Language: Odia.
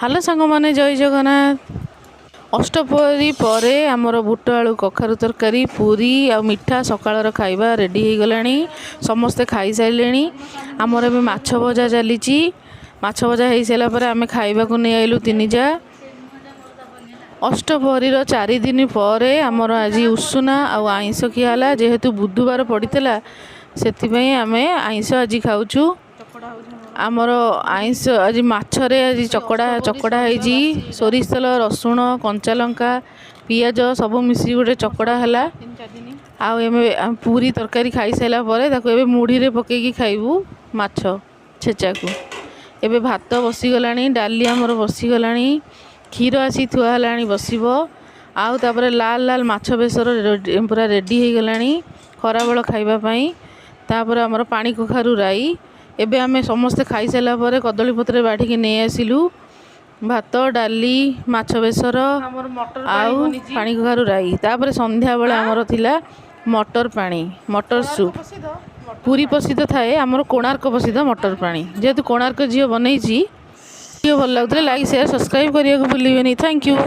ହ୍ୟାଲୋ ସାଙ୍ଗମାନେ, ଜୟ ଜଗନ୍ନାଥ। ଅଷ୍ଟପ୍ରହରୀ ପରେ ଆମର ବୁଟ ଆଳୁ କଖାରୁ ତରକାରୀ, ପୁରୀ ଆଉ ମିଠା, ସକାଳର ଖାଇବା ରେଡ଼ି ହେଇଗଲାଣି। ସମସ୍ତେ ଖାଇସାରିଲେଣି। ଆମର ଏବେ ମାଛ ଭଜା ଚାଲିଛି। ମାଛ ଭଜା ହେଇସାରିଲା ପରେ ଆମେ ଖାଇବାକୁ ନେଇ ଆଇଲୁ ତିନି ଯା। ଅଷ୍ଟପ୍ରହରୀର 4 ଦିନ ପରେ ଆମର ଆଜି ଉଷୁନା ଆଉ ଆଇଁଷ ଖିଆ ହେଲା। ଯେହେତୁ ବୁଧବାର ପଡ଼ିଥିଲା, ସେଥିପାଇଁ ଆମେ ଆଇଁଷ ଆଜି ଖାଉଛୁ। ଆମର ଆଇଁଷ ଆଜି ମାଛରେ ଆଜି ଚକଡ଼ା ଚକଡ଼ା ହେଇଛି। ସୋରିଷ ତେଲ, ରସୁଣ, କଞ୍ଚା ଲଙ୍କା, ପିଆଜ ସବୁ ମିଶିକି ଗୋଟେ ଚକଡ଼ା ହେଲା। ଆଉ ଏବେ ଆମେ ପୁରୀ ତରକାରୀ ଖାଇସାରିଲା ପରେ ତାକୁ ଏବେ ମୁଢ଼ିରେ ପକେଇକି ଖାଇବୁ ମାଛ ଛେଚାକୁ। ଏବେ ଭାତ ବସିଗଲାଣି, ଡାଲି ଆମର ବସିଗଲାଣି, କ୍ଷୀର ଆସି ଥୁଆ ହେଲାଣି, ବସିବ। ଆଉ ତାପରେ ଲାଲ ଲାଲ ମାଛ ବେସର ପୁରା ରେଡ଼ି ହେଇଗଲାଣି ଖରାବେଳ ଖାଇବା ପାଇଁ। ତାପରେ ଆମର ପାଣି କଖାରୁ ରାଇ। ଏବେ ଆମେ ସମସ୍ତେ ଖାଇସାରିଲା ପରେ କଦଳୀ ପତ୍ରରେ ବାଢ଼ିକି ନେଇ ଆସିଲୁ ଭାତ, ଡାଲି, ମାଛ ବେସର ଆମର ମଟର ପାଣି ଆଉ ବନିଛି। ପାଣି କଖାରୁ ରାଇ। ତାପରେ ସନ୍ଧ୍ୟାବେଳେ ଆମର ଥିଲା ମଟର ପାଣି, ମଟର ସୁପ୍। ପ୍ରସିଦ୍ଧ ମଟର। ପୁରୀ ପ୍ରସିଦ୍ଧ ଥାଏ, ଆମର କୋଣାର୍କ ପ୍ରସିଦ୍ଧ ମଟର ପାଣି। ଯେହେତୁ କୋଣାର୍କ ଝିଅ ବନେଇଛି। ଭିଡ଼ିଓ ଭଲ ଲାଗୁଥିଲେ ଲାଇକ୍, ସେୟାର, ସବସ୍କ୍ରାଇବ୍ କରିବାକୁ ଭୁଲିବେନି। Thank you.